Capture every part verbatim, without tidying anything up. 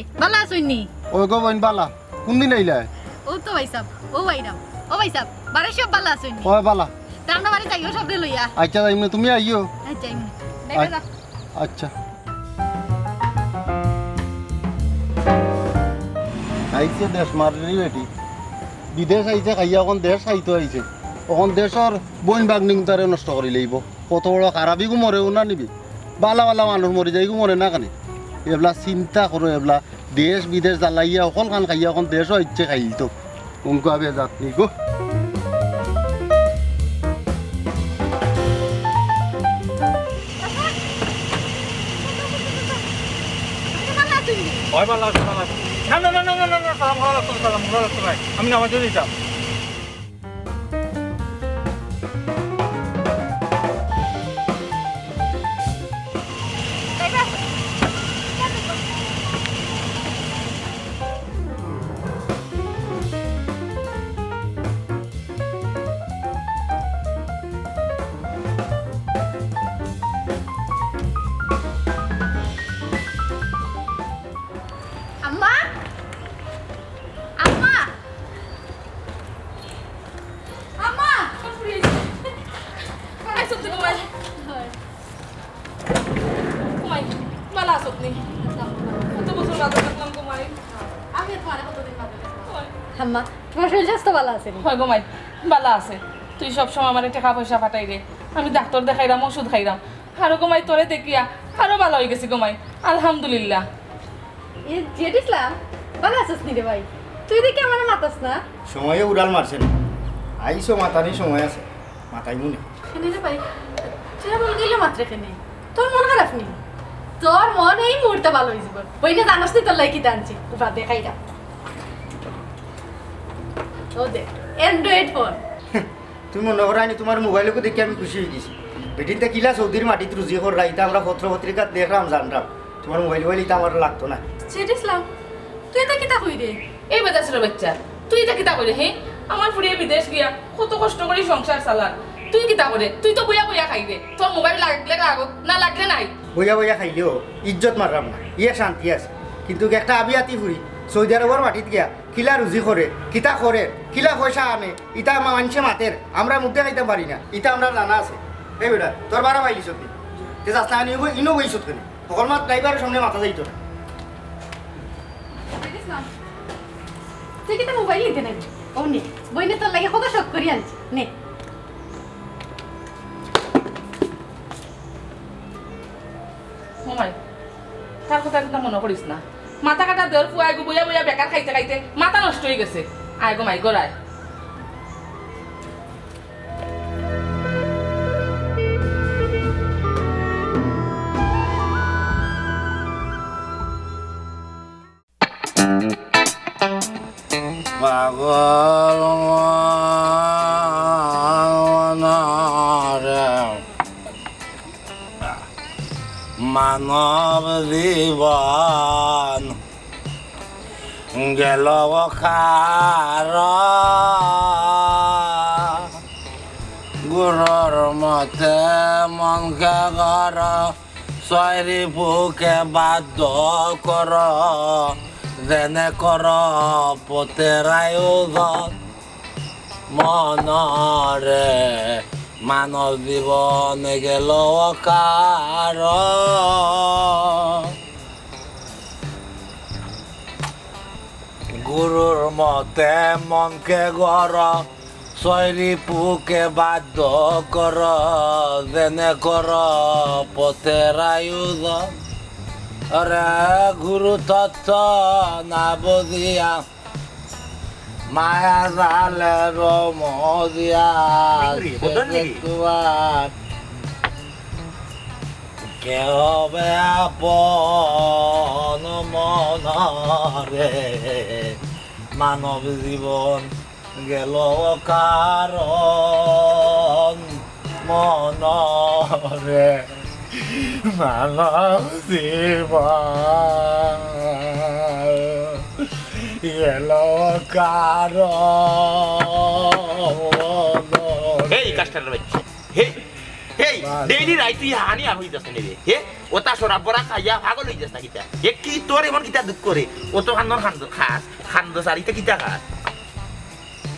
ভালা আছইন নি? ওই গো বইন, ভালা। কুনদিন আইলায়? ও তো ভাইসাব, ও ভাইরাম। ও ভাইসাব, বাড়ির সব ভালা আছইন নি? ওই ভালা। তে আমরা বাড়ি যাইও সবরে লইয়া। আইচ্ছা, যাইমু, তুমি আইও। আইচ্ছা, যাইমু। দেখা আই- যাক। আইচ্ছা। আইছে দেশ মারির বেটি। বিদেশ আইছে খাইয়া, অখন দেশ খাইতো আইছে। অখন দেশর বইন ভাগ্নিগুতারে নষ্ট করি লাইবো। কত বড় খারাপি গু, মরেও না নি বা। ভালা ভালা মানুষ মরি যায় গু, মরে না কেনে? এবলা চিন্তা করো, এবলা দেশ বিদেশ জ্বালাইয়া হকলখান খাইয়া অখন দেশও আইছে খাইতো। উনকু আবে জাত নি গো। ওই ভালা আছো, ভালা আছো। না, না, না, সালাম, ওয়ালাইকুম সালাম, ওয়ালাইকুম সালাম। আমি নামাজে যাইতাম। আম্মা, আম্মা, আম্মা। আইছো তো ঘুমাই। ঘুমাই, ভালা আছো নি? কত বছর বাদে দেখলাম ঘুমাই। আমি তোমারে কতদিন বাদে দেখলাম। আম্মা, তোমার শরীর স্বাস্থ্য ভালা আছে নি? হয় ঘুমাই, ভালা আছে। তুই সব সময় আমারে টেকা পয়সা পাঠাইরে, আমি ডাক্তার দেখাইরাম, ওষুধ খাইরাম। আরো ঘুমাই তোরে দেখিয়া আরো ভালা অইগেছি ঘুমাই, আলহামদুলিল্লাহ। এ জেড ইসলাম, ভালা আছস নি রে ভাই? তুই দেখি আমারে মাতস না। সময়ে উড়াল মারছে না। আইসো মাতানি সময় আছে, মাতাইমু নে। কেনে রে ভাই? তুই এমন গেলে মাতরে কেনে? তোর মন খারাপ নি? তোর মন এই মুহূর্তে ভালা অইযিবো। বইনে জানস নি তোর লাগি কিতা আনছি? উবা দেখাইরাম। ও দেখ, Android ফোন। তুমি মনো করো নি তোমার মোবাইলকু দেখি আমি খুশি অইগেছি। বেটিন্তে কিলা সৌদির মাটিত রুজি কররা, ইতা আমরা পত্র পত্রিকাত দেখরাম, জানরাম। তোমার মোবাইল মোবাইল ইতা আমার লাগতো না। জেড ইসলাম, তুই ইতা কিতা কইরে? এই বেদাসুরের বাচ্চা, তুই ইতা কিতা কইরে, হে? আমার ফুড়িয়ে বিদেশ গিয়া কত কষ্ট করি সংসার চালার। তুই কিতা কইরে? তুই তো বইয়া বইয়া খাইরে। তোর মোবাইল লাগলে লাগো, না লাগলে নাই। বইয়া বইয়া খাইলেও ইজ্জত মাররাম না, ইয়ে শান্তি আছে। কিন্তু একটা আবিয়াতি ফুড়ি সৌদি আরবর মাটিত গিয়া কিলা রুজি করে, কিতা করে, কিলা পয়সা আনে, ইতা আমা-, মানষে মাতের, আমরা মুখ দেখাইতাম পারি না, ইতা আমরা জানা আছে। এই বেটা, তোর বারো মাইল ইসত নি। তে যাস না, ইনো বই, ইনো বই ইসত কেনে? হকল মাত ড্রাইভারের সামনে মাতা যাইতো না। দেখিস না, তুই কিতা মোবাইল নিতে নাই? ও নে, বইনে তোর লাগি কত শখ করি আনছি, নে। ও মাই, তার কথা কিন্তু মনো করিস না। মাথা কাটা দেওর ফুয়া এগু বইয়া বইয়া বেকার খাইতে খাইতে মাথা নষ্ট অইগেছে। আয় গো মাই, ঘর আয়। পাগল মনরে মানব জীবন গেল কার। গুরুর মতে মনকে গড়, ছয়রি পুকে বাধ্য কর, যেনে কর পথের আয়োজন। মনরে মানব জীবন গেল কার। গুরুর মতে মনকে গড়, ছয়রি পুকে বাধ্য কর, যেনে কর পথের আয়োজন। আরে গুরু তত্ত্ব না বুঝিয়া, মায়া জালে রমজিয়া, রে, বদন রে। তোমার কে হবে আপন মনরে? মানব জীবন গেল কার মনরে, মানব জীবন গেল কার। এই কাস্টারের বাচ্চা, হেই, হেই, ডেইলি রাইত তুই হানি আর হই যাস না রে। হে, ওটা শরাব বড়া খাইয়া পাগল হই যাস না কিতা? এ কি তোর এমন কিতা দুঃখ রে? ও তো খান্দন খান্দন খাস, খান্দো সারিতে কিতা খাস?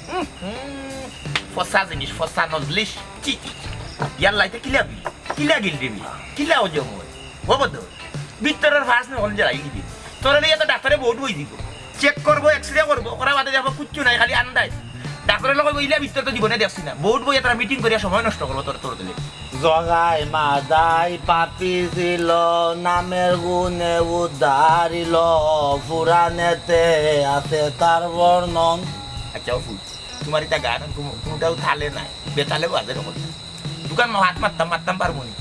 হুম, হুম, ফসা জিনিস, ফসা নজলিস। চি, চি, চি। ইয়ার লাইতে কিলা বি? কিলা গিল দিবি? কিলা ওজম হয়? ও বদর, ভিতরের ফাঁস না হন যারা ইলিবি। তোর লিয়ে তো ডাক্তারে বহুত বই দিব। চেক করবো, এক্সরে করবো, করা বাদে দেখবো কিচ্ছু নাই, খালি আন্দাজ। ডাক্তারে লোক বইলে ভিতরে তো জীবনে দেখছি না। বহুত বই তারা মিটিং করিয়া সময় নষ্ট করবো তোর, তোর দিলে। জগাই মাদাই পাপি ছিল, নামের গুণে উদ্ধারিল, পুরাণেতে আছে তার বর্ণন। আচ্ছা, ও ফুল, তোমার এটা গান কোন-, কোনটাও তালে নাই, বেতালে বাজে রকম। দোকান মা হাত মারতাম, মারতাম পারবো নি।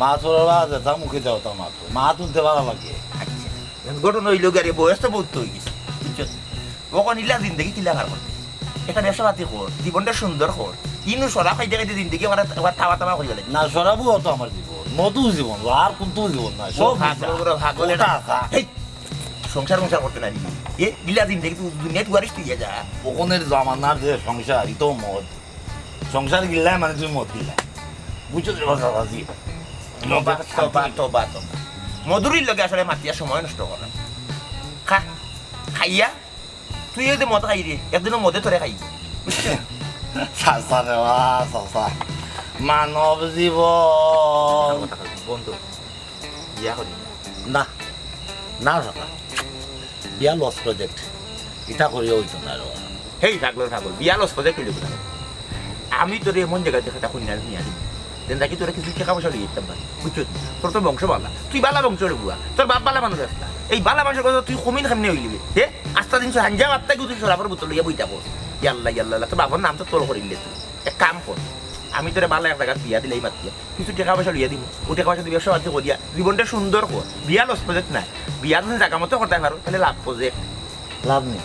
মাছ ওরা বাজে, তা মুখে যাও, তা মাছ। মাছ তুলতে ভালো লাগে। আচ্ছা, এখন ঘটনা হইল গিয়ে, বয়স তো বহুত হয়ে গেছে, বুঝছো? ওখানে ইলা জিন্দগি কিলা কার করতে? একটা ব্যবসা পাতি কর, জীবনটা সুন্দর কর। ইনু সরা খাইতে খাইতে জিন্দগি আমার, আমার থাবা থাবা হয়ে গেলে। না, সরাবো তো আমার জীবন, মধু জীবন, আর কোনটু জীবন না, ও সব ভাগল, মিছা। ওরা ভাগল, ওটা এটা আশা। এই, সংসার সংসার করতে না দিবি। এ, বিলা জিন্দগি তুই দুনিয়া তুয়ারিস তুই যা। ওখানের জমানার যে সংসার, ই তো মদ। সংসার গিল্লায় মানে তুমি মদ গিল্লায়। বুঝছো তো কথা, বাজি? তবা, তবা, তবা, তবা। মধুরীর লগে আসলে মাতিয়া সময় নষ্ট করা। খা, খাইয়া, তুই ওই যে মদ খাই রে, একদিনও মদে তোরে খাই। চাচা রে বা, চাচা। মানব জীবন। বন্ধু, বিয়া করি না। না, না, চাচা। বিয়া লস প্রজেক্ট। ইটা করিয়া হইতো না রে। হেই, পাগলর পাগল, বিয়া লস প্রজেক্ট হইলে কোথায়? আমি তোরে এমন জায়গায় দেখা তা কইনা নিয়ে আসি। দেন দেখি তোরা কিছু টাকা পয়সা লইয়া দিতাম পারি। বুঝছো? তোর তো বংশ বালা। তুই বালা বংশ রে বুয়া। তোর বাপ বালা মানুষ আসলা। এই বালা মানুষের কথা তুই কমিন কেমনে হইলি? হে? আস্তা দিন হাঞ্জা মাত্তা কি তুই শরাবর বোতল লইয়া বইতা পড়। ইয়াল্লা, ইয়াল্লা, ইয়াল্লা। তোর বাবার নাম তো তোর করিলে তুই। এক কাম কর। আমি তোরে বালা এক জায়গায় বিয়া দিলাই মাতিয়া। কিছু টাকা পয়সা লইয়া দিব। ও টাকা পয়সা দিয়ে ব্যবসা বাণিজ্য করিয়া জীবনটা সুন্দর কর। বিয়া লস প্রজেক্ট নাই। বিয়া যদি জায়গা মতো করতে পারো, তাহলে লাভ প্রজেক্ট। লাভ নেই।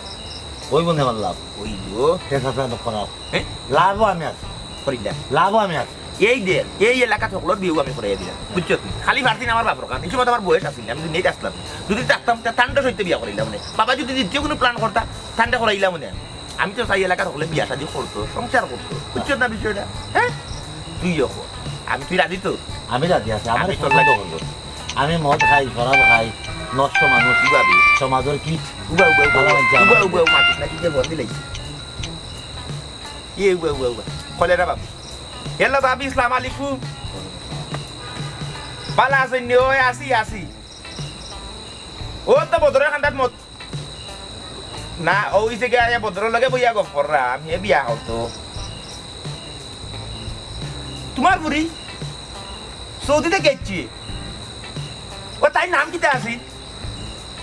ওই বন্ধু আমার লাভ। ওই গো। টেকা পয়সা তো করাও। হ্যাঁ? লাভও আমি আছি। করিলা। লাভও আমি আছি। এই দে, এই এলাকা সকলের বিয়েও আমি করাইয়া দিলাম। বুঝছো তুই? খালি পারছি না আমার বাপর কারণ। এই সময় তো আমার বয়স আছিল, আমি দুনিয়াতে আসলাম। যদি থাকতাম, তা ঠান্ডা সইতে বিয়া করাইলাম নে। বাবা যদি দ্বিতীয় কোনো প্ল্যান করতা, ঠান্ডা করাইলাম নে। আমি তো চাই এলাকার সকলে বিয়া শাদী করতো, সংসার করতো। বুঝছো না বিষয়টা? হ্যাঁ? তুই যখন। আমি, তুই রাজি তো? আমি রাজি আছি, আমার আমি তোর পছন্দ লাগে। করবো। আমি মদ খাই, শরাব খাই, নষ্ট মানুষ, উবাবি। সমাজের কীট। উবা, উবা, উবা, ভালো উবা, লাগছে আমার। উবা, উবা, মাতিস না, কি যে বল দিলাইছি। ইয়ে, উবা, উবা, উবা। কলেরা বাবু। হ্যালো ভাবি, সালাম আলাইকুম। ভালা আছইন নি? ওই আছি, আছি। ও তো বদরের খান্দাত মত। না, ও ইসে গিয়া আয়া বদরের লগে বইয়া গপ কররাম, হে বিয়া হতো। তোমার বুড়ি সৌদিতে গেছি। ও তাই নাম কিতা আছিল?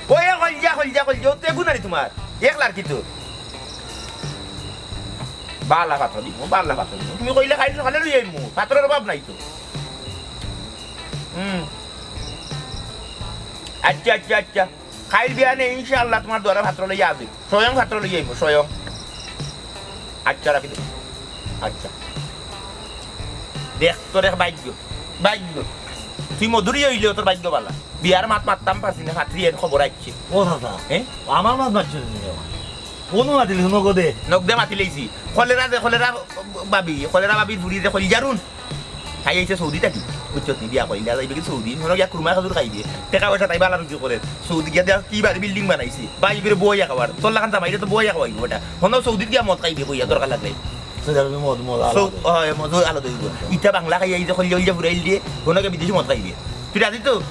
ও এ কলজা, কলজা, কলজা, ও তো এগু নানি তোমার। এক লাড়কি তো। বালা পাত্র দিব, বালা পাত্র দিব। তুমি কইলে খাইল সকালে লই আইমু। পাত্রর অভাব নাই তো। হুম। আচ্ছা, আচ্ছা, আচ্ছা। খাইল বিয়ানে ইনশাআল্লাহ তোমার দুয়ারে পাত্র লইয়া আইবো। স্বয়ং পাত্র লইয়া আইবো, স্বয়ং। আচ্ছা, রাখি দেবো। আচ্ছা। দেখ, তোর এক ভাগ্য। ভাগ্য। তুই মধুরী হইলেও তোর ভাগ্য বালা। বিয়ার মাত মাততাম পারছি না, পাত্রী এর খবর আইছে। ও চাচা, হ্যাঁ? আমার মাত মাতছো তুমি আমার। কোনো মাতিলি, কোনো গদে? নগদে মাতিলাইছি। কলেরা দে, কলেরা ভাবি, কলেরা ভাবির ফুড়ি দে, কইল জারুন। তাই আইছে সৌদি থাকি। বুঝছত নি, বিয়া করিলে, আর যাইবে কি সৌদি? মনে হয় গিয়া কুরমা খাজুর খাইবে। টাকা পয়সা তাই বালা রুজি করে। সৌদি গিয়া দেখ কি বাড়ি বিল্ডিং বানাইছে। বাড়ি করে বই একেবারে। তোর লাখান জামাইরে তো বই একেবারে বেটা। হনো সৌদিত গিয়া মদ খাইবে বইয়া দরকার লাগলে। সৌদি আরবে মদ, মদ আলাদা। সৌ-, হয়, মদ আলাদা হইব। ইটা বাংলা খাইয়া এই যে খলিয়া উলিয়া ফুরাইল দিয়ে, হনো গিয়া বিদেশি মদ খাইবে। তুই রাজি তো?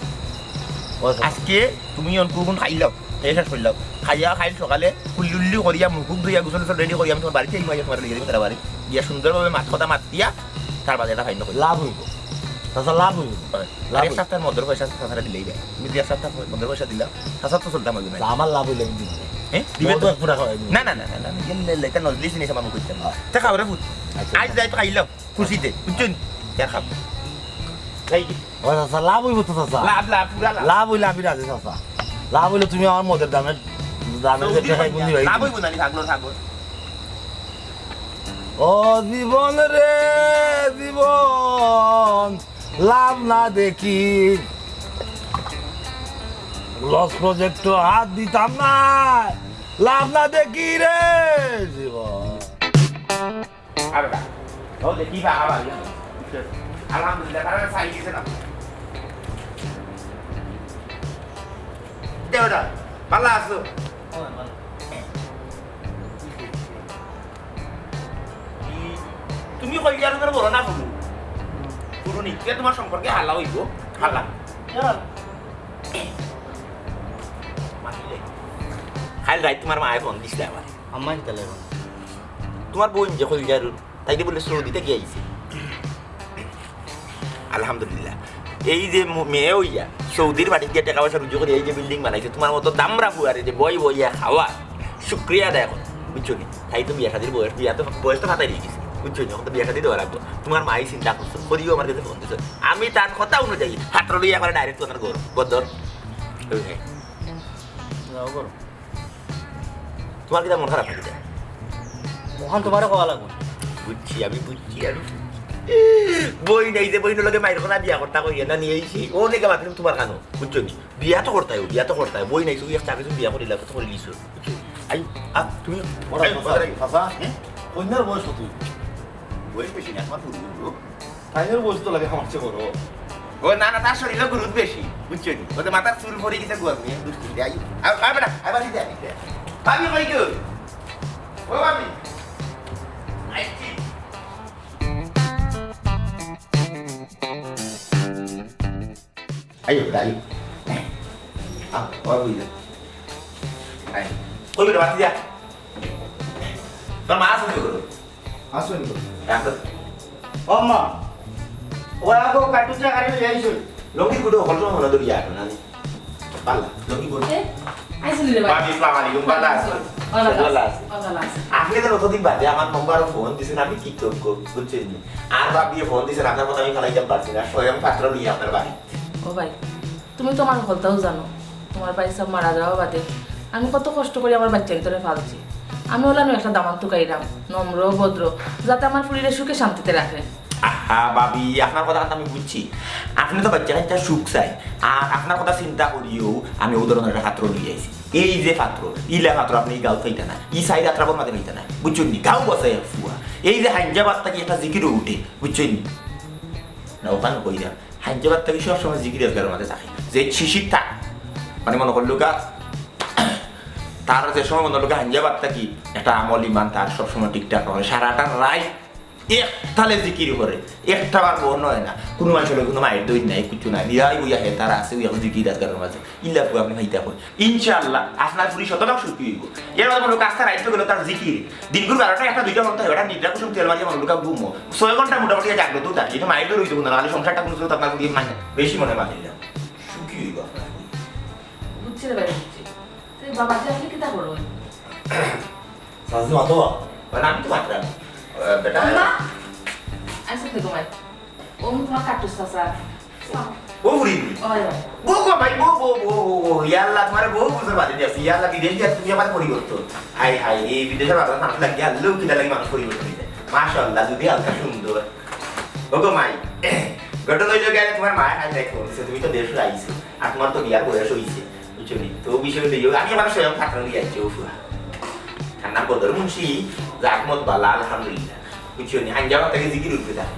ও আচ্ছা। আজকে তুমি অনকুগুন খাইলাও, এই শেষ করলাও। খাইয়া খাইল সকালে কুল্লি উল্লি করিয়া, মুখ ধুইয়া, গোসল টোসল রেডি করিয়া আমি তোমার বাড়িতে আইবো, আইয়া তোমার লইয়া যাইবো তারা বাড়ি। গিয়া সুন্দরভাবে মাত কথা মাত দিয়া, তার বাদে এটা ফাইন করি। লাভ হইব। চাচা, লাভ হইব। হয়। লাভ আর এক হইব। সপ্তাহের মধ্যে পয়সা চাচারে দিলেই যায়। তুমি দুই এক সপ্তাহ মধ্যে পয়সা দিলাও, চাচার তো চলতাম হইব না। তা আমার লাভ হইলে আমি দিব। হ্যাঁ? দিবে মদ তো? এক পুরা খাওয়াই দিব। না, না, না, না, না, না, গেলে লেখা নজলি জিনিস আমার মুখ করতাম না। হ্যাঁ। তা খাও রে ফুট। আচ্ছা, আইজ আচ্ছা। যাই তো খাইলাম, খুশিতে, বুঝছেন? আর খাও। যাই কি? ও চাচা, লাভ হইব তো চাচা। লাভ, লাভ, পুরা লাভ। লাভ হইলে আমি রাজি চাচা। লাভ হইলে তুমি আমার মদের দামে, দামে যে সৌদির টেকা পয়সা। গুনি হইব। লাভ হইব না নি, ভাগলো থাকো। ও জীবন রে জীবন, লাভ না দেখি, লস প্রজেক্ট হাত দিতাম না, লাভ না দেখি রে জীবন। আরে না, ও দেখি বা আবার। আলহামদুলিল্লাহ, তারা ছাই দিছে না। দে ওটা, ভালো আছো? তুমি কইলে আর বড় না হুরু। হুরু নিতে তোমার সম্পর্কে হালা হইব, হালা। মাতিলে। কাইল রাইত তোমার মায়ে ফোন দিছিল আমার। আম্মা কিতা লাগে? তোমার বোন যে কইল জারুর, তাই বলে সৌদি থাকি আইছে। আলহামদুলিল্লাহ। এই যে ম-, মেয়ে হইয়া সৌদির মাটিত গিয়া টাকা পয়সা রুজি করি এই যে বিল্ডিং বানাইছে, তোমার মতো দামরা ফুয়ারে যে বই বইয়া খাওয়া, শুক্রিয়া আদায় করো, বুঝছো নি? তাই তো বিয়া শাদির বয়স, বিয়া তো, বয়স তো ফাতাই দিয়ে গেছে, বুঝছো নি? এখন তো বিয়া শাদি দেওয়া লাগবো। তোমার মাই চিন্তা করছো, করিও আমার কাছে ফোন দিছো, আমি তার কথা অনুযায়ী হাতটা লইয়া আমার ডাইরেক্ট তোমার ঘর বদর। ওই ভাই। যাও করো। তোমার কিতা মন খারাপ নাকি? মহান তোমারে কওয়া লাগবো। বুঝছি আমি, বুঝছি আমি। বই নাই যে বইনর লগে মাইর করা বিয়া করতা কইয়া না নিয়ে আইছি। ও নাকি মাত্র তোমার কানো, বুঝছো নি? বিয়া তো করতাই, বিয়া তো করতাই। বই নাই, তুমি একটা কিছু বিয়া করিলা, তো করি নিছো। বুঝছো? আই, আ, তুমি ওরা আই, চাচা, ওরা চাচা, হ্যাঁ? কন্যার বয়স কত? বয়স বেশি না, আমার পুরো। তাইনের বয়স তো লাগে আমার চেয়ে বড়। ও না, না, তার শরীরে গুরুত বেশি, বুঝছো নি? ওতে মাথার চুল পড়ে গেছে, গুয়াল নিয়ে দুষ্টি দিয়ে। আই, আই, আই, বেটা, আই, বাড়ি দে, আই, দে। ভাবি, কই গো? ও ভাবি। আইছি। আইও, বেটা, আইও। আ, ও বুঝলে। আই। কই বেটা, বাতি যা। তোর মা আছে তো? আসুন। রাখো। ও মা, ও আগো কাটুচা গাড়ি লই আইছো। লঙ্গি গুটো হকল সময় মনে ধরিয়া আটো না নি? পাল্লা, লঙ্গি গুটো। এ, আইছো নি রে ভাই? ভাবি, আসসালামু আলাইকুম, ভালো আছো? ওয়ালাইকুম ভালো আছো? আসসালাম। ভালো আছো? আপনি তো অতদিন বাদে আমার নম্বর ফোন দিছেন, আমি কৃতজ্ঞ, বুঝছেন নি? আর ভাবিয়ে ফোন দিছেন, আপনার কথা আমি ফালাইতাম পারছি না, স্বয়ং পাত্র নিয়ে আপনার বাড়ি। ও ভাই, তুমি তো আমার হকলতাও জানো, তোমার ভাই সাহেব মারা যাওয়া বাদে আমি কত কষ্ট করি আমার বাচ্চা ভিতরে ফালছি। আমি ওলানো একটা দামান তুকাইরাম, নম্র ভদ্র, যাতে আমার ফুরিরে সুখে শান্তিতে রাখে। আহা ভাবি, আপনার কথা আমি বুঝছি, আপনি তো বাচ্চা কাচ্চা সুখ চাই, আর আপনার কথা চিন্তা করিও আমি ও ধরনের একটা পাত্র লই আইছি। এই যে পাত্র, ইলা পাত্র আপনি এই গাঁও পাইতা না, ই সাইড আত্রাবর মাঝে পাইতা না, বুঝছেন নি? গাঁও বসাই ফুয়া। এই যে হাইঞ্জা বাদ থাকি একটা জিকিরও উঠে, বুঝছেন নি? না, ওখানে কই না। হাইঞ্জা বাদ থাকি সবসময় জিকির আজগারের মাঝে থাকে। যে শিশির থাক, মানে মনে করলো গা, তার যে সময় মনে করলো গা হাইঞ্জা বাদ থাকি একটা আমল ইমান তার সবসময় ঠিকঠাক হয়। সারাটা রাইত এক তালে জিকির করে, একটা বার বন্ধ হয় না। কোনো মানুষের কোনো মায়ের দই নাই, কিছু নাই। নিরাই বইয়া হে তার আছে, ওই এখন জিকির আজগারের মাঝে। ইল্লা ফুয়া আপনি ভাইতা কই। ইনশাআল্লাহ, আপনার ফুরি শতভাগ সুখী হইব। এর মধ্যে মনে কাজটা রাইতে গেল তার জিকির। দিনগুলো বারোটা, একটা, দুইটা মনে হয়, ওটা নিদ্রা কুসুম তেল মারিয়া মনে লোকা ঘুমো। ছয় ঘন্টা মোটামুটি জাগ্রত থাকে, এটা মাইন্ড রইতে কোনো, নাহলে সংসারটা কোনো স্রোত আপনার ফুরি মানে বেশি মনে মাতিল না। সুখী হইব আপনার ফুরি। বুঝছি রে ভাই, বুঝছি। তুই বাবা, তুই আসলে কিতা করো? শাশুড়ি মা তো বা? মানে আমি তো মাত্রা, আহ, বেটা। আম্মা? আইসো তো ঘুমাই। ও তোমার কাটুস চাচা। ও বুড়ি বুড়ি। ওই, ওই। বউ গো ভাই, বউ, বউ, বউ, বউ, বউ। ইয়া আল্লাহ, তোমার বউ বুঝতে পারি দিয়েছি। ইয়া আল্লাহ, বিদেশ গিয়া তুমি আমার পরিবর্তন। হাই, হাই, এই বিদেশে বাবা মানুষ লাগে, আল্লাহ কিনা লাগে মানুষ পরিবর্তন হয়ে যায়। মাশাআল্লাহ, যদি আল্লাহ সুন্দর। ও গো মাই, ঘটনা হইলো গেলে তোমার মায় হাই দেখো, তুমি তো দেশ আইছো। আর তোমার তো বিয়ার বয়স হইছে, বুঝছো নি? তো বিষয় হইলো, আমি আমার স্বয়ং ফাতরা নিয়ে আইছি, ও ফুয়া। তার নাম বদর মুন্সি, জাকমত বালা, আলহামদুলিল্লাহ। বুঝছো নি? আঞ্জা মাতাকে জিকির উঠবে তার।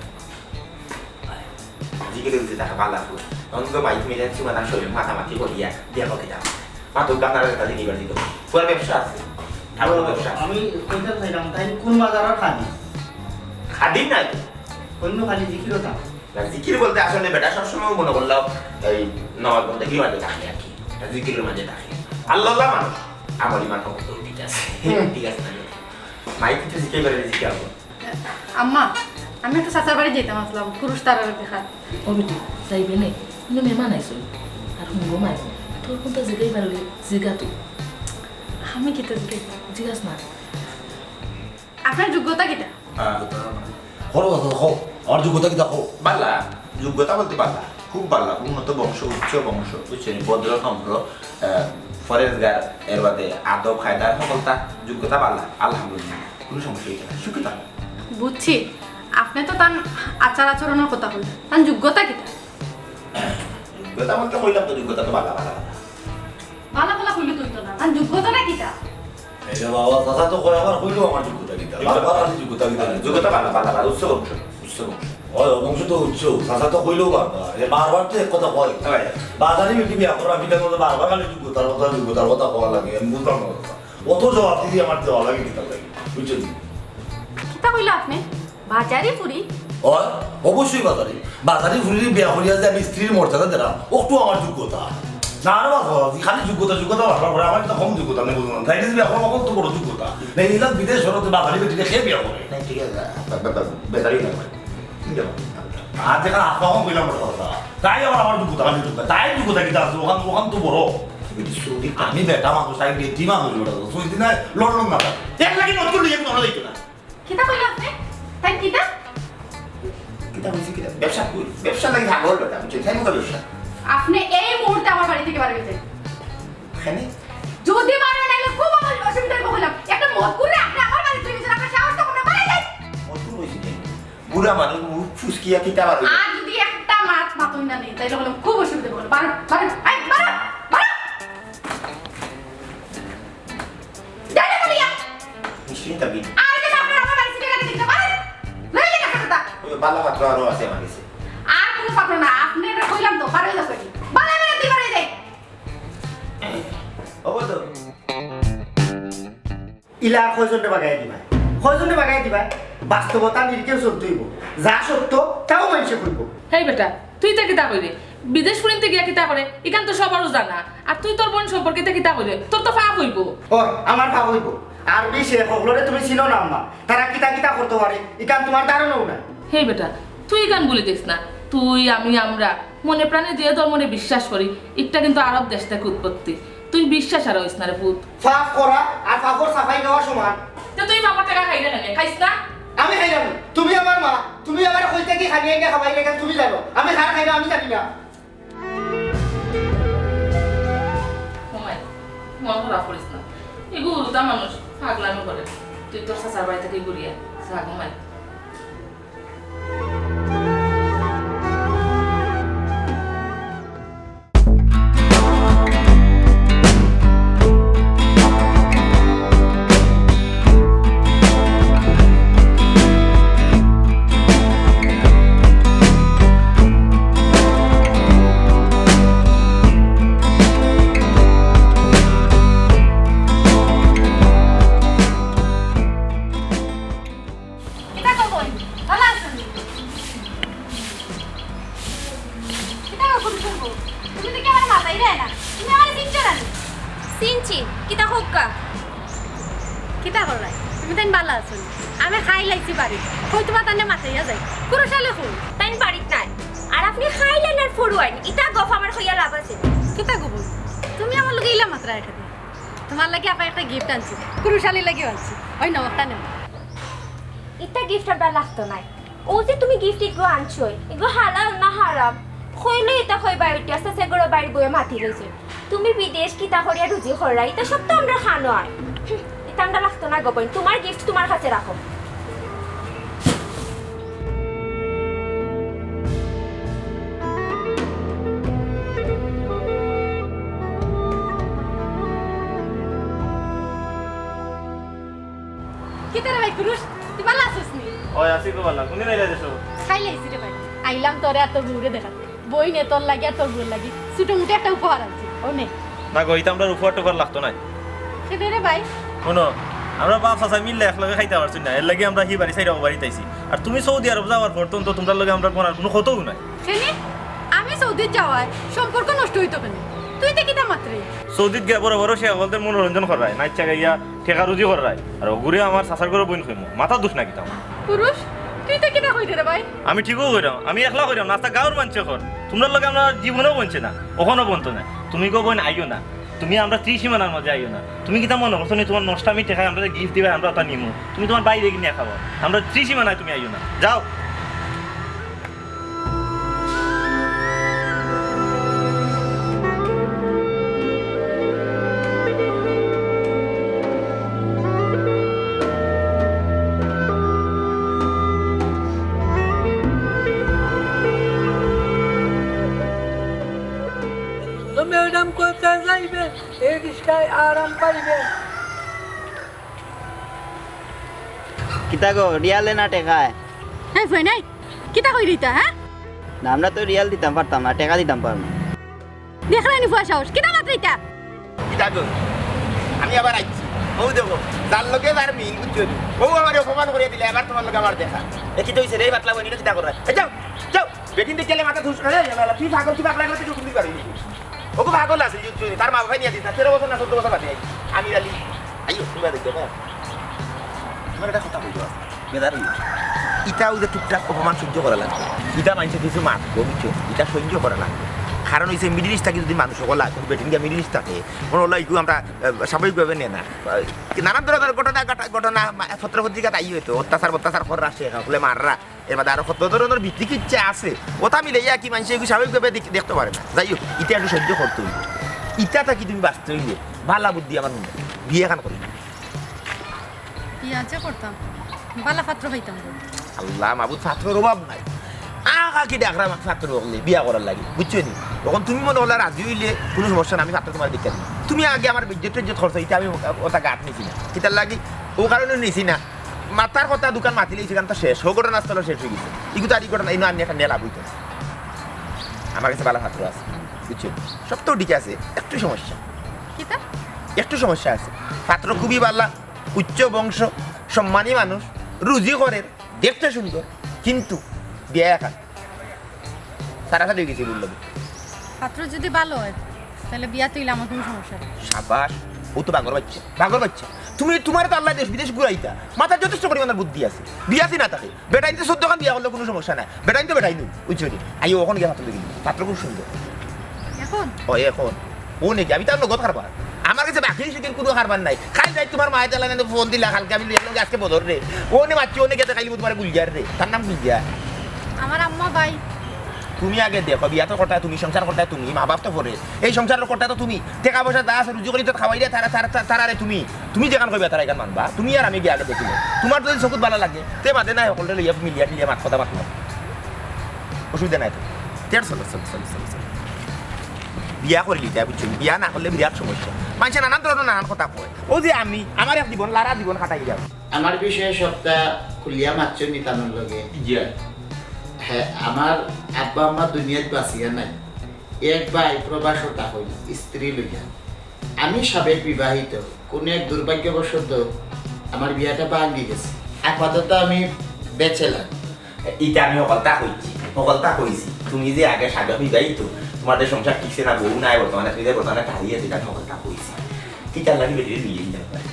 জিকির উঠবে তার বালা ফুয়া। তখন তো ভাই তুমি জানছো, মানে, শরীর মাতামাতি করিয়া বিয়া করে দাও। মা তো আপনারা কাছে নিবার দিকে। ফুয়ার ব্যবসা আছে। ঠাকুর ব্যবসা আছে। আমি কইতে চাইলাম, তাই কোন বাজার আর খাদি? খাদি নাই তো। অন্য খালি জিকিরও থাকে। না, জিকির বলতে আসলে বেটা সবসময় মনে করলাম এই নমাজ বলতে কি মাঝে থাকে আর কি। এটা জিকিরের মাঝে থাকে। আল্লাহ আল্লাহ মানুষ, আমার ইমান কত ঠিক আছে। হুম। ঠিক আছে না? মাই কিছু জিকির করে জিকির আলবো। আম্মা, আমি একটা চাচার বাড়ি যেতাম আসলাম, পুরুষ তারার দেখা। ও বেটি, যাইবে নে? কিন্তু মেহমান আইসো। আর হুনবো মাই, তোর কোনটা জিগাই পারলে জিগা তুই। আমি কিতা জিগাই? জিগাস না। আপনার যোগ্যতা কিতা? হ্যাঁ। হো, হো, হো, আমার যোগ্যতা কিতা কও? বালা, যোগ্যতা বলতে বালা, খুব বালা, উন্নত বংশ, উচ্চ বংশ, বুঝছেন? ভদ্র, নম্র, আহ, পরেজগার, এর বাদে আদব, কায়দা, সকলতা, যোগ্যতা বালা, আলহামদুলিল্লাহ, কোনো সমস্যা হইছে না, সুখী থাকো। বুঝছি, আপনি তো তার আচার আচরণের কথা কইলেন, তার যোগ্যতা কিতা? যোগ্যতা বলতে কইলাম তো, যোগ্যতা তো বালা, বালা, বালা। বালা বালা কইলে তো হইতো না, তার যোগ্যতাটা কিতা? এই রে বাবা, চাচা তো কয় আবার কইলো আমার যোগ্যতা কিতা। বারবার খালি যোগ্যতা কিতা। যোগ্যতা বালা, বালা, বালা, উচ্চ বংশ, উচ্চ বংশ। অয়, অবশ্য তো উচ্চ, চাচা তো কইলেও বারবার। এ বারবার তো এক কথা কয়। অয়। বাজারি বেটি বিয়া করা, আমি তার মধ্যে বারবার খালি যোগ্যতার কথা, যোগ্যতার কথা কওয়া লাগে, আমি বুঝলাম না কথা। অত জবাব দিদি আমার দেওয়া লাগে, কিতা লাগে, বুঝছেন? কিতা কইলা আপনে? বাজারি ফুরি? অয়, অবশ্যই বাজারি। বাজারি ফুরির বিয়া করিয়া যে আমি স্ত্রীর মর্যাদা দিলাম, অকটু আমার যোগ্যতা। না, না, বাবা, খালি যোগ্যতা, যোগ্যতা বারবার করে, আমার তো কম যোগ্যতা নেই, বুঝলাম। তাই যদি বিয়া করা, অত বড় যোগ্যতা। না, এইলাক বিদেশ হলো তো বাজারি বেটিরে কে বিয়া করে? না, ঠিক আছে, বে-, বে-, বে-, বেজারি না করে। আর যেখানে হাত পাওয়া কইলাম বড় কথা। তাই আবার আমার যোগ্যতা, খালি যোগ্যতা। তাই যোগ্যতা কিতা আছে? ওখান, ওখান তো বড়। বেটি সৌদি। আমি বেটা মানুষ, তাই বেটি মানুষ বেটা। সৌদি না, লন্ডন না। এর লাগি নতুন লিয়ে কোনো দেখতো না। কিতা কইলা আপনে? তাই কিতা? কিতা কইছি কিতা? ব্যবসা করি। ব্যবসা লাগি ভাগল বেটা, বুঝছেন? তাই মতো ব্যবসা। আপনে এই মুহূর্তে আমার বাড়ি থেকে বার হয়ে যান। কেনে? যদি বার হয়ে গেলে খুব আমার অসুবিধা হইব কইলাম। একটা মদ করে আপনি আমার বাড়ি থেকে যান, আপনার সাহস তো কোনো বাড়ি যাই। মদ করে কইছি কেনে? বুড়া মানুষ মুখ ফুসকিয়া কিতা বার হইব? আর যদি একটা মাত মাতুন না নেই, তাইলে হলো খুব অসুবিধা হইব। বারো, বারো, এই, বারো, বারো। যাই না, বলিয়া। নিশ্চয়ই তা বিন। আর যে আপনার আমার বাড়ি থেকে গাড়ি দিতে পারেন, লই যান আপনার কথা। ওই বালা পাত্র আরো আছে আমার কাছে। আর কোনো পাত্র না, আপনি এটা কইলাম তো, পারবে তো করি। বালা বেড়া দিয়ে পারে যাই। ও বন্ধু। ইলা আর কয়জনরে বাগাই দিবা? কয়জনরে বাগাই দিবা? বাস্তবতা নিরিখে চলতে হইব। যা সত্য, তাও মানুষে কইব। হেই বেটা, তুই ইতা কিতা কইরে? বিদেশ ফুরিনতে গিয়া কিতা করে? ইখান তো সবারও জানা। আর তুই তোর বোন সম্পর্কে ইতা কিতা কইরে? তোর তো পাপ হইব। ও, আমার পাপ হইব। আরবি শেখ হকলরে তুমি চিনো না আম্মা। তারা কিতা কিতা করতে পারে, ইখান তোমার ধারণাও না। হেই বেটা, তুই ইখান বলি দিস না। তুই, আমি, আমরা মনে প্রাণে যে ধর্মরে বিশ্বাস করি, ইটা কিন্তু আরব দেশ থেকে উৎপত্তি। তুই বিশ্বাস আর হইস না রে পুত। পাপ করা আর পাপর সাফাই নেওয়া সমান। তো তুই বাবার টাকা খাইলে না, খাইস না? আমি খাইলাম। তুমি আমার মা, তুমি আমার কই থাকি খানি আইনা খাবাই না, তুমি জানো। আমি খার খাই না, আমি জানি না। ঘুমাই, মন খারাপ করিস না। এগু উল্টা মানুষ, পাগলামি করে। তুই তোর চাচার বাড়ি থেকে ঘুরিয়া যা, ঘুমাই। কিতা খবর? ভালা আছইন নি? কিতা খবর শুনবো? তুমি তো কি আমার মাথায় রে না? তুমি আমার চিনছো না নি? চিনছি, কিতা খোকা? কিতা কররায়? তুমি তাইন ভালা আছো নি? আমি খাইল আইছি বাড়ি। কই তোমার তানে মাতাইয়া যাই। কুরুশালে কই? তাইন বাড়িত নাই। আর আপনি খাইলেন আর ফরুয়াইন। ইতা গফ আমার কইয়া লাভ আছে? কিতা গফ? তুমি আমার লগে ইলা মাতরায় কেনে? তোমার লাগি আপা একটা গিফট আনছি। কুরুশালির লাগি আনছি। ওই নেও, একটা নেও। ইতা গিফট আনবার লাগতো নায়। ও যে তুমি গিফট ইগু আনছো, ইগু হালাল না হারাম? কইলে ইতা কইবা, ইটা আছে, সেগুলো বাড়ি বইয়া মাতি রইছে। তুমি বিদেশ কিতা করিয়া রুজি কররায়, ইতা সব তো আমরা খানো হয়। হুম, ইতা আমরা লাগতো না গো বইন, তোমার গিফট তোমার কাছে রাখো। কিতা রে ভাই কুরুশ, তুই ভালা আছস নি? ওই আছি গো ভালা, কোনদিন আইলা দেশো? খাইল আইছি রে ভাই, আইলাম তোরে আর তোর বউরে দেখাত। বইনে তোর লাগি আর তোর বউর লাগি ছোট মুটো একটা উপহার আনছি, ও নে। না গো, ইতা আমরার উপহার টুপহার লাগতো নায়। কেনে রে ভাই? হুনো, আমরা বাপ চাচা মিললে একলগে খাইতা পারছি না, এরলাগি আমরা হি বাড়ি ছাড়িয়া ও বাড়িত আইছি। আর তুমি সৌদি আরব যাওয়ার পর তখন তো তুমরার লগে আমরার বনার কুনু কথাউ নাই। কেনে? আমি সৌদিত যাওয়ায় সম্পর্ক নষ্ট অইতো কেনে? তুই ইতা কিতা মাতরে? সৌদিত গিয়া বড় বড় শেখ অকলতে মনোরঞ্জন কররায়, নাইচ্চা গাইয়া টেকা রুজি কররায়। আর অগুরে আমার চাচার ঘরর বইন কইমু, মাথার দুষ না কিতা? কুরুশ, তুই ইতা কিতা কইরে রে ভাই? আমি ঠিকউ কইরাম, আমি একলা কইরাম না, আস্তা গাঁওর মানষে কর। তুমরার লগে আমরার জীবনেও বনছে না, অখনো বনতো নায়। তুমি গো বইন আইও না, তুমি আমরার ত্রিসীমানার মাঝে আইও না। তুমি কিতা মনো করছো নি তুমার নষ্টামি টেকায় আমরারে গিফট দিবায়, আমরা অতা নিমু? তুমি তুমার বাইরে গিয়া খাবায়, আমরার ত্রিসীমানায় তুমি আইও না, যাও। তো ম্যাডাম কোথায় যাইবে? এই রিক্সায় আরাম পাইবে। কিতা গো, রিয়ালে না টেকায়? এই ফোন নাই। কিতা কইরে ইতা, হ্যাঁ? না, আমরা তো রিয়াল দিতাম পারতাম না, টেকা দিতাম পারমু। দেখরায়নি ফুয়ার সাহস, কিতা মাতরে ইতা? কিতা গো? আমি আবার আইছি। ও দেখো, যার লগে যার মিল, বুঝছো নি? ও আমারে অপমান করিয়া দিলে, আবার তুমার লগে আমার দেখা। এ কিতা অইছে রে, পাতলা বইন, ইটা কিতা কররায়? এ যাও, যাও। বেটিন দেখিলে মাথা ধুস করে, এই, এই, এই, তুই পাগল, তুই পাগলা, তুই কুন্দি পারবি? ও খুব পাগল আছে, বুঝছো নি? তার মা বাবায় নিয়া দিতা, তেরো বছর না চৌদ্দ বছর বাদে আইছি। আমি আলি, আইও, তুমরা দেখো, হ্যাঁ। তুমার একটা কথা কইবো, বেজার অইও। ইতা অউ যে টুকটাক অপমান সহ্য করা লাগবো। ইতা মানষে কিছু মাতবো, বুঝছো? ইতা সহ্য করা লাগবো। কারণ অইছে, মিডল ইস্ট থাকি যদি মানুষ অকল আয়, কুনু বেটিন গিয়া মিডল ইস্ট থাকে, মনো অইলো ইগু আমরা, আহ, স্বাভাবিকভাবে নেয় না। আহ, নানান ধরনের ঘটনা, ঘটা-, ঘটনা মা-, পত্র পত্রিকাত আই অইতো, অত্যাচার, অত্যাচার কররা, সে হকলে মাররা, এর বাদে আরো কত ধরনের বিকৃতি ইচ্ছা আছে, ওটা মিলাইয়া কি মানষে এগু স্বাভাবিকভাবে দেখ-, দেখতো পারে না। যাই হোক, ইতা একটু সহ্য করতে অইবো। ইতা থাকি তুমি বাঁচতে অইলে, ভালা বুদ্ধি আমার মনে, বিয়া খান করি। বিয়া যে করতাম, ভালা পাত্র পাইতাম গো। আল্লাহ মাবুদ, পাত্রর অভাব নাই। আ কাকি ডাকরা পাত্র অকলে বিয়া করার লাগি, বুঝছো নি? অখন তুমি মনো করলা রাজি অইলে কুনু সমস্যা না, আমি পাত্র তুমারে দেখিয়া দিমু। তুমি আগে আমার বেইজ্জত টেইজ্জত করছো, ইতা আমি ওটা গাত নিছি না। কিতার লাগি? অউ কারণে নিছি না। মাতার কথা দুকান মাতিলে ইখান তো শেষ, অউ ঘটনাস্থল শেষ অই গেছে। ইগু তো আর ই ঘটনা, ইনো আনি একটা নেলা বইতো। আমার কাছে ভালা পাত্র আছে, বুঝছো? সব তো ঠিক আছে, একটু সমস্যা। কিতা? একটু সমস্যা আছে। পাত্র খুবই ভালা, উচ্চ বংশ, সম্মানী মানুষ, রুজি করের, দেখতে সুন্দর, কিন্তু বিয়া একা। সারাসারি অই গেছে বুললাম। পাত্র যদি ভালা অয়, তাইলে বিয়া তো অইলে আমার কুনু সমস্যা নাই। সাবাস, অউ তো বাঘর বাইচ্চা, বাঘর বাইচ্চা। তুমি, তুমারে তো আল্লায় দেশ বিদেশ ঘুরাইতা, মাথাত যথেষ্ট পরিমাণর বুদ্ধি আছে। বিয়া যদি না থাকে, বেটাইন্তে চৌদ্দ খান বিয়া করলে কুনু সমস্যা নাই। বেটাইন তো বেটাইন, বুঝছো নি? আইও, অখন গিয়া পাত্র দেখি, পাত্র খুব সুন্দর। অখন? অয়, অখন। অউ নাকি, আমি তো আর নগদ কারবার। আমার কাছে বাকি সেদিন কুনু কারবার নাই। কাইল রাইত তুমার মায়ে তালা নানে ফোন দিলা, কালকে আমি লইয়া লগে আজকে বদর রে। অউ নে মাতছি, অউ নে গেতে কাইল তুমারে গুলজার রে। তার নাম গুলজার। আমার আম্মা ভাই। তুমি আগে দেখো, বিয়া তো করতায় তুমি, সংসার করতায় তুমি, মা বাপ তো পরে। এই সংসারর কর্তা তো তুমি। টেকা পয়সা যা আছে রুজি করি তো খাওয়াইরায় তারা, তারা, তারা, তারারে তুমি। তুমি যেখান কইবায় তারা ইখান মানবা। তুমি আর আমি গিয়া আগে দেখিলে। তুমার যদি চকুত ভালা লাগে, তে বাদে নায় হকলরে লইয়া মিলিয়া টিলিয়া মাত কথা মাতমু। অসুবিধা নাই তো। তে আর চলো, চলো, চলো, চলো, চলো। বিয়া করিলিতায়, বুঝছো? বিয়া না করলে বিরাট সমস্যা। মানষে নানান ধরনের নানান কথা কয়। অউ যে আমি, আমার এক জীবন, লারা জীবন কাটাই যাও। আমার বিষয়ে সবটা খুলিয়া মাতছো নি তানর লগে? জি। হ্যাঁ, আমার আব্বা আম্মা দুনিয়াত বাঁচিয়া নাই। এক ভাই প্রবাসো থাকইন, স্ত্রী লইয়া। আমি সাবেক বিবাহিত, কুনু এক দুর্ভাগ্যবশত আমার বিয়াটা ভাঙ্গি গেছে। আপাতত আমি ব্যাচেলর। ইতা আমি হকলতা কইছি, হকলতা কইছি। তুমি যে আগে সাবেক বিবাহিত, তুমার যে সংসার টিকছে না, বউ নাই বর্তমানে, তুমি যে বর্তমানে তাড়ি আছো, ইতা আমি হকলতা কইছি। কিতার লাগি বেটিরে বিয়া দিতাম পারি?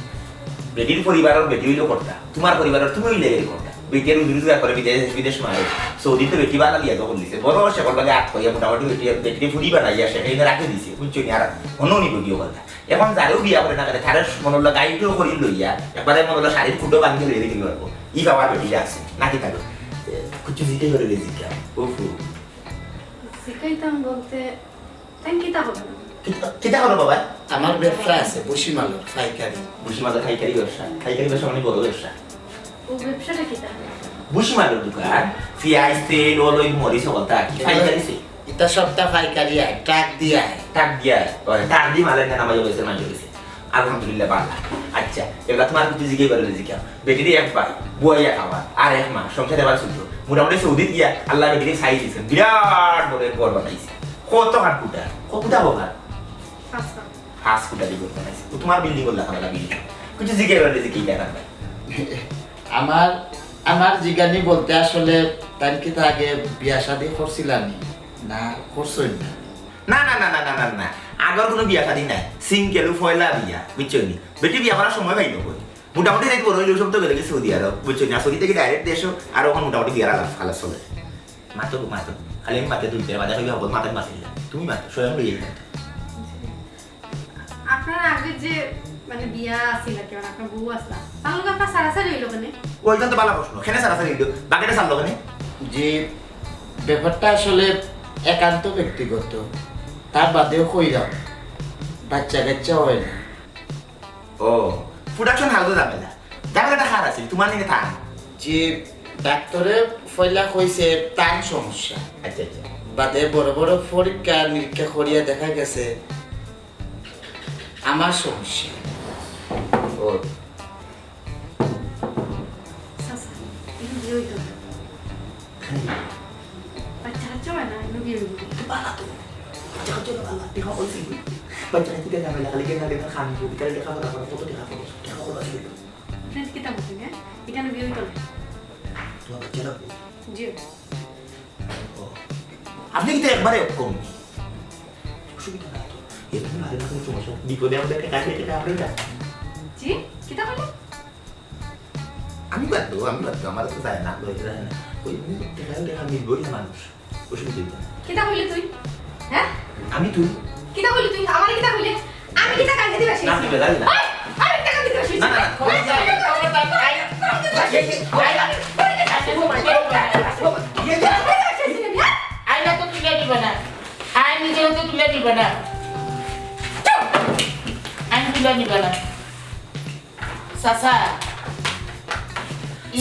বেটির পরিবারর বেটি অইলো কর্তা, তুমার পরিবারর তুমি অইলে কর্তা। বেটিয়ে রুজি রোজগার করে, বিদেশ বিদেশ মারে, সৌদিত বেটি বানালিয়া তো করলিছে, বড় সে করবা আত কইয়া মোটামুটি বেটি, বেটিরে ফুরি বানাইয়া সে খাইলে রাখি দিছে, বুঝছো নি? আর অন্য নি ভিডিও কথা। অখন যারেউ বিয়া করে না কেনে, তারে মনর লগে গাইডও করি লইয়া, একবারে মনর লগে শাড়ির খুঁটো বান্ধি লইয়া দিতে পারবো। ই বাবার বেটি আছে, নাকি থাকো? এ, কিছু জিজ্ঞেস করে দিয়েছি কেন? উফু। শিখাইতাম বলতে, তাই কিতা হবে? কিতা, কিতা করো বাবা? আমার ব্যবসা আছে, ভুসিমালর পাইকারি। ভুসিমালর পাইকারি ব্যবসা? পাইকারি ব্যবসা মানে বড় ব্যবসা। ও ব্যবসাটা কিতা? ভুসিমালর দোকান, পিয়াজ, তেল, অলই, মরিচ, হকলতা আর কি। পাইকারি সে? ইতা সবটা পাইকারি আয়, ট্রাক দিয়া আয়। ট্রাক দিয়া আয়? ওই, ট্রাক দি মাল আইন না, নামাই হয়েছে, মাল হয়েছে। আলহামদুলিল্লাহ, বালা। আচ্ছা, এবার তুমার কিছু জিজ্ঞেস করে জিজ্ঞাসা। বেটিরে এক ভাই, বউয়ে এক আবার, আর এক মা, সংসার এবার শুদ্ধ। মোটামুটি সৌদিত গিয়া আল্লায় বেটিরে সাইজ দিছে, বিরাট বড় এক ঘর বানাইছে। কত হাত ফুটা? কত ফুটা হবে? পাঁচ ফুটা। পাঁচ ফুটা দি ঘর বানাইছে। ও তুমার বিল্ডিং করলা খানা বিল্ডিং। কিছু জিজ্ঞেস করে যে কি টাকা ভাই? আমার, আমার জিগানি বলতে আসলে তাই কিতা আগে বিয়া শাদী করছিলানি? না, করছইন না? না, না, না, না, না, না, না। আগর কুনু বিয়া শাদী নাই। সিঙ্গেল, পয়লা বিয়া, বুঝছো নি? বেটি বিয়া করার সময় পাইলো কই? মোটামুটি যাইতে বড় হইলো, সব তো গেলে কি সৌদি আরব, বুঝছো নি? আর সৌদি থাকি ডাইরেক্ট দেশো, আর অখন মোটামুটি বিয়ার আলাপ, আলাপ চলে। মাতো, মাতো। খালি আমি মাতে দুই তেরা বাজা কইবা, হবো, মাথায় মাতিল না। তুমি মাতো, স্বয়ং লইয়া মাতো। আপনার আগে যে, মানে, বিয়া আছিল আর কি, মানে, আপনার বউ আসলা, তার লগে আপনার সারাসারি হইলো কেনে? ওইখান তো ভালা প্রশ্ন। কেনে সারাসারি হইলো? বাকেটে সারলো কেনে? যে ব্যাপারটা আসলে একান্ত ব্যক্তিগত, তার বাদেও কইলাম, বাচ্চা কাচ্চা হয় না। ও, প্রোডাকশন হাউসে ঝামেলা। ঝামেলাটা কার আছিল? তুমার নাকি তার? জি, ডাক্তারে পয়লা কইছে তার সমস্যা। আচ্ছা, আচ্ছা। বাদে বড় বড় পরীক্ষা নিরীক্ষা করিয়া দেখা গেছে আমার সমস্যা। ও। চাচা, ইনো বিয়া অইতো না। বাচ্চা কাচ্চা অয় না, এমনে বিয়া অইবো। তো বালা তো। বাচ্চা কাচ্চা অইলে বালা, টেকা অইছে কি? বাচ্চা কাচ্চা দিয়া ঝামেলা, খালি গেন্দা গেন্দা খান, যদি খালি লেখাপড়া করে, কত টেকা খরচ? টেকা খরচ অইবো। আপনি কিতা বলছেন, হ্যাঁ? এখানে বিয়ে হইতো না। তোমার বাচ্চা লাগবো? জি। ও। আপনি কিন্তু একবারে কম। অসুবিধা নাই তো। এমনি বাড়ির মাঝে সমস্যা। বিপদে আমাদের টেকা খেয়ে টেকা আমরা যা। জি? কিতা বলে? আমি বাদ দেবো, আমি বাদ দেবো, আমার তো যায় না, লইতে যায় না। ওই টেকা টেকা মিলবো না মানুষ। অসুবিধা হইতো না। কিতা কইলে তুই? হ্যাঁ? আমি তুই? কিতা কইলে তুই? আমারে কিতা কইলে? আমি কিতা কান্দে দিবা না, তুই বেলা দিলা। ওই! আমি কিতা কান্দে দিবা না, না, না। ওই! আইনা তো তুলে দিবা না। আইন নিজে তো তুলে দিবা না। আইন তুলে দিবা না। চাচা।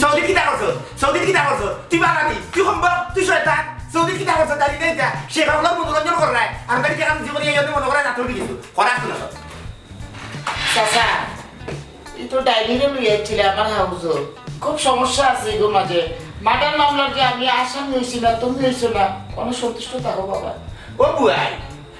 সৌদিত কিতা করছস? সৌদিত কিতা করছস? তুই বাঙালি, তুই হম্বক, তুই শয়তান। সৌদিত কিতা করছস? জানি না ইতা। সে বাংলার মনোরঞ্জন কর রায়। আর তাই কেন জীবনে এই জন্য মনে করে না তোর কিছু। করাস না। চাচা, ই তো ডাইনিরে লইয়া আইছিলে আমার হাউজো। খুব সমস্যা আছে এগো মাঝে। মার্ডার মামলার যে আমি আসামি হইছি না, তুমি হইছো না, অনুসন্তুষ্ট থাকো বাবা। ও বুয়াই,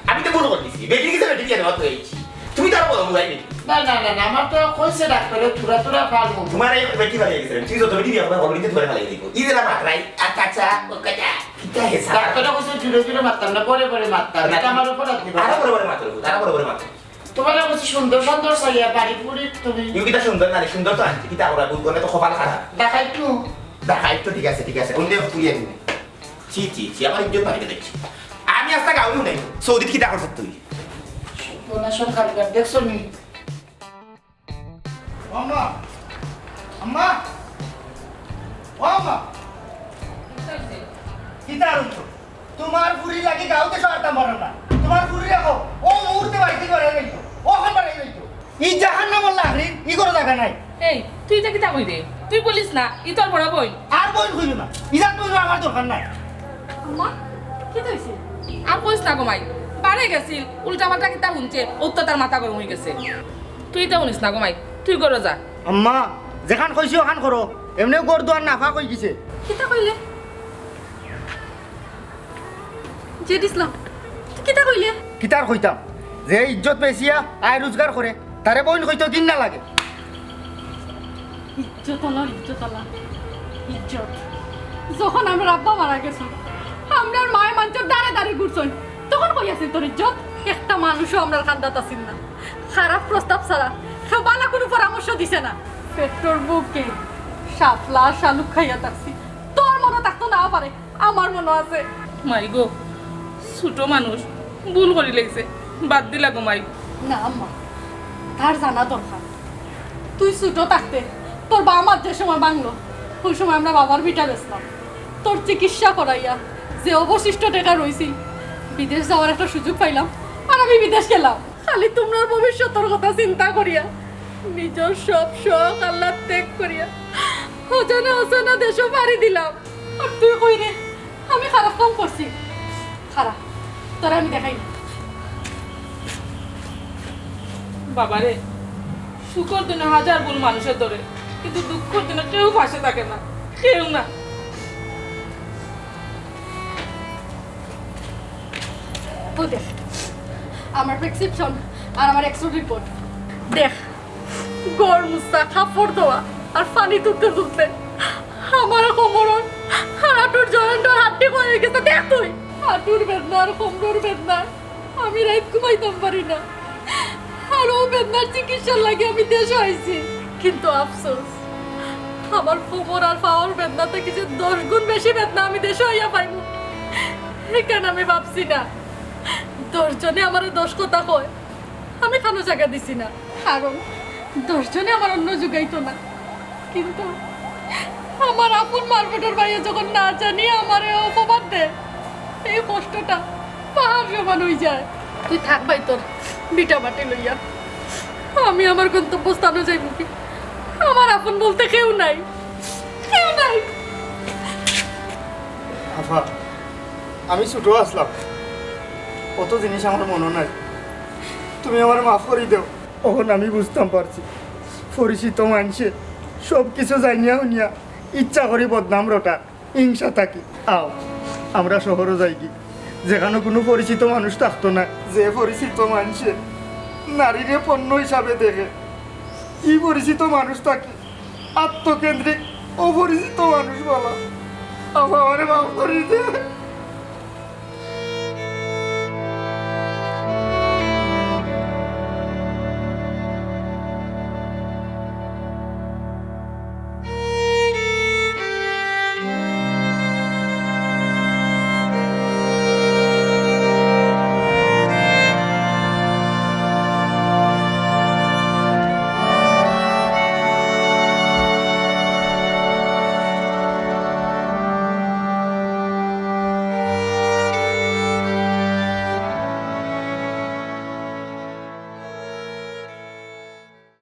আমি তো ভুল করে দিছি। বেটি কিতা বেটি বিয়া দেওয়া তো হইছি। তুমি তো আরো বড় বুয়াই বেটি। না, না, না, না, আমার তো কইছে ডাক্তারে থুড়া থুড়া পারবো। তোমার এই বেটি ভালো গেছে। তুমি যত বেটি বিয়া করবে, অলরেডি তোমার ভালো দিব। ই দিলা মাত্রাই, আচ্ছা, আচ্ছা, ও কাজা। কিতা হে সারা? ডাক্তারে কইছে জুরে জুরে মারতাম না, পরে পরে মারতাম। না, এটা আমার উপর আপনি আরো বড় বড় মাত্র, আরো বড় বড় মাত্র। তোমার কাছে সুন্দর সুন্দর চাইয়া বাড়ি পুরি তুমি। ইউ কিতা সুন্দর না রে, সুন্দর তো আনছি, কিতা করা, বুঝবো না তো কপাল খারাপ। দেখাই তো। দেখাই তো, ঠিক আছে, ঠিক আছে, অন্য তুই আনবি। ছি, ছি, ছি, আমার ইজ্জত মারিবে দেখছি। আমি আস্তা গাউরি নাই, সৌদিত কিতা করছ তুই? সর্বনাশন কারবার, দেখছো নি? ও আম্মা, আম্মা, ও আম্মা, কিতা আর হইতো? তোমার ফুরি লাগি গাউতে সরতাম পারো না। তোমার ফুরি রাখো, ও মুহূর্তে বাড়িতে বাড়াই রইতো, ওখান বাড়াই রইতো। ই জাহান্নামর লাহরি, ই করে জায়গা নাই। এই, তুই ইতা কিতা কইরে? তুই বলিস না, ই তোর বড় বইন। আর বইন কইও না, ইজাত বইন আমার দরকার নাই। আম্মা, কিতা হইছে? আর কইস না গো মাই, বারে গেছিল, উল্টা পাল্টা কিতা হুনছে, অউ তো তার মাথা গরম হই গেছে। তুই ইতা হুনিস না গো মাই, তুই ঘরো যা। আম্মা, যেখান কইছি ওখান করো, এমনেও ঘর দুয়ার নাফাক হই গেছে। কিতা কইলে? জেড ইসলাম, তুই কিতা কইলে? কিতার কইতাম? যে ইজ্জত বেচিয়া আয় রোজগার করে, তারে বইন কইতো ঘিন্না লাগে। ইজ্জত আলা, ইজ্জত আলা, ইজ্জত। যখন আমরার আব্বা মারা গেছইন, আমরার মায়ে মানষর দাঁড়ে দাঁড়ে ঘুরছইন, তখন কই আছিল তোর ইজ্জত? একটা মানুষও আমরার কান্দাত আছিল না। খারাপ প্রস্তাব ছাড়া কেউ বালা কুনু পরামর্শ দিছে না। পেটর ভুকে শাপলা আর শালুক খাইয়া থাকছি, তোর মনো থাকতো নাও পারে, আমার মনো আছে। মাই গো, ছোট মানুষ, ভুল করি লাইছে, বাদ দিলা গো মাই। না আম্মা, তার জানা দরকার। তুই ছোট থাকতে তোর বাপ-মার যে সময় ভাঙলো, ওই সময় আমরা বাবার ভিটা বেচলাম। তোর চিকিৎসা করাইয়া যে অবশিষ্ট টেকা রইছিল, বিদেশ যাওয়ার একটা সুযোগ পাইলাম, আর আমি বিদেশ গেলাম। খালি তোমরার ভবিষ্যতর কথা চিন্তা করিয়া, নিজর সব শখ আহ্লাদ ত্যাগ করিয়া, অজানা অচেনা দেশো পাড়ি দিলাম। আর তুই কই রে? আমি খারাপ কাম করছি? খারাপ, তোরে আমি দেখাই। বাবারে, সুখর দিনে হাজার ভুল মানুষে ধরে, কিন্তু দুঃখর দিনে কেউ পাশে থাকে না, কেউ না। ও দেখ, আমার প্রেসক্রিপশন আর আমার এক্সরে রিপোর্ট দেখ। ঘর মুছা, কাপড় ধোয়া আর পানি তুলতে তুলতে আমার কোমরর হাঁটুর জয়েন্টর হাড্ডি ক্ষয় হয়ে গেছে। দেখ তুই, হাঁটুর বেদনা আর কোমরর বেদনা, আমি রাইত ঘুমাইতাম পারি না। আর অউ বেদনার চিকিৎসার লাগি আমি দেশো আইছি। কিন্তু আফসোস, আমার কোমর আর পাওর বেদনা থাকি যে দশ গুণ বেশি বেদনা আমি দেশো আইয়া পাইমু, ইখান আমি ভাবছি না। দশ জনে আমারে দশ কথা কয়, আমি কানো জাগা দিছি না, কারণ দশ জনে আমার অন্ন জুগাইতো না। কিন্তু আমার আপন মার পেটর ভাইয়ে যখন না জানিয়া আমারে অপবাদ দেয়, এই কষ্টটা পাহাড় সমান হই যায়। তুই থাক ভাই তোর ভিটা মাটি লইয়া, আমি আমার গন্তব্যস্থানো যাইমুগি। আমার আপন বলতে কেউ নাই, কেউ নাই। আফা, আমি ছোট আছলাম, অত জিনিস আমার মনো নাই। তুমি আমারে মাফ করি দেও। অখন আমি বুঝতাম পারছি, পরিচিত মানষে সব কিছু জানিয়া হুনিয়া ইচ্ছা করি বদনাম রটার। হিংসা থাকি। আও, আমরা শহরো যাইগি, যেখানো কুনু পরিচিত মানুষ থাকতো না। যে পরিচিত মানষে নারীরে পণ্য হিসাবে দেখে, ই পরিচিত মানুষ থাকি আত্মকেন্দ্রিক, অপরিচিত মানুষ বালা। আফা, আমারে মাফ করি দে।